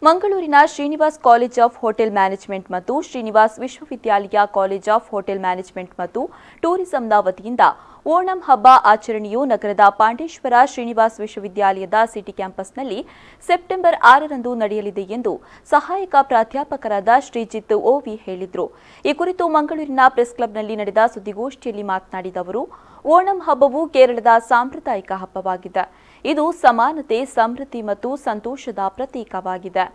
ಮಂಗಳೂರಿನ Srinivas college of hotel management ಮತ್ತು ಶ್ರೀನಿವಾಸ್ ವಿಶ್ವವಿದ್ಯಾಲಯ ಕಾಲೇಜ್ ಆಫ್ ಹೋಟೆಲ್ ಮ್ಯಾನೇಜ್ಮೆಂಟ್ ಮತ್ತು ಟೂರಿಸಂನ ವತಿಯಿಂದ ಓಣಂ ಹಬ್ಬ ಆಚರಣೆಯು ನಗರದ ಪಾಂಡೇಶ್ವರ ಶ್ರೀನಿವಾಸ್ ವಿಶ್ವವಿದ್ಯಾಲಯದ ಸಿಟಿ ಕ್ಯಾಂಪಸ್ನಲ್ಲಿ ಸೆಪ್ಟೆಂಬರ್ 6ರಂದು ನಡೆಯಲಿದೆ ಎಂದು ಸಹಾಯಕ ಪ್ರಾಧ್ಯಾಪಕರಾದ ಶ್ರೀಜಿತ್ ಓವಿ ಹೇಳಿದರು. ಈ ಕುರಿತು ಮಂಗಳೂರಿನ ಪ್ರೆಸ್ ಕ್ಲಬ್ನಲ್ಲಿ ನಡೆದ ಸುದ್ದಿಗೋಷ್ಠಿಯಲ್ಲಿ ಮಾತನಾಡಿದ ಅವರು, ಓಣಂ ಹಬ್ಬವು ಕೇರಳದ ಸಾಂಪ್ರದಾಯಿಕ ಹಬ್ಬವಾಗಿದೆ. ಇದು ಸಮಾನತೆ, ಸಮೃದ್ಧಿ ಮತ್ತು ಸಂತೋಷದ ಪ್ರತೀಕವಾಗಿದೆ.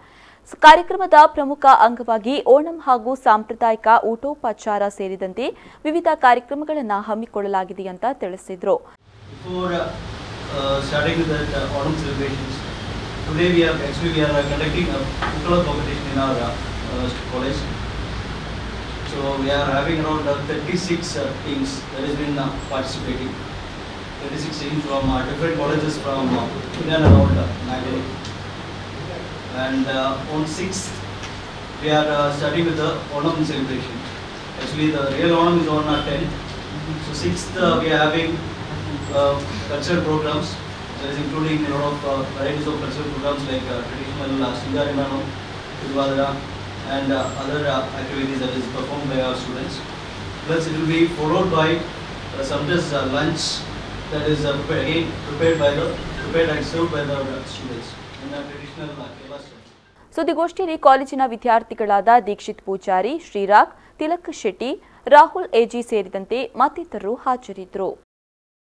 ಕಾರ್ಯಕ್ರಮದ ಪ್ರಮುಖ ಅಂಗವಾಗಿ ಓಣಂ ಹಾಗೂ ಸಾಂಪ್ರದಾಯಿಕ ಊಟೋಪಚಾರ ಸೇರಿದಂತೆ ವಿವಿಧ ಕಾರ್ಯಕ್ರಮಗಳನ್ನು ಹಮ್ಮಿಕೊಳ್ಳಲಾಗಿದೆ ಅಂತ ತಿಳಿಸಿದರು. So we are having around 36 teams that has been participating. 36 teams from different colleges from in and around Mangalore. And on 6th we are starting with the Onam celebration. Actually the real Onam is on 10th. So 6th we are having cultural programs, that is including a lot of varieties of cultural programs like traditional Singari Manam, Tiruvadira, and other activities that is performed by our students. Plus it will be followed by sometimes lunch that is again prepared and served by the students in a traditional Kerala style. ಸುದ್ದಿಗೋಷ್ಠಿಯಲ್ಲಿ ಕಾಲೇಜಿನ ವಿದ್ಯಾರ್ಥಿಗಳಾದ Dikshit Poojary, Shreerag, Tilak Shetty, Rahul AG ಸೇರಿದಂತೆ ಮತ್ತಿತರರು ಹಾಜರಿದ್ದರು.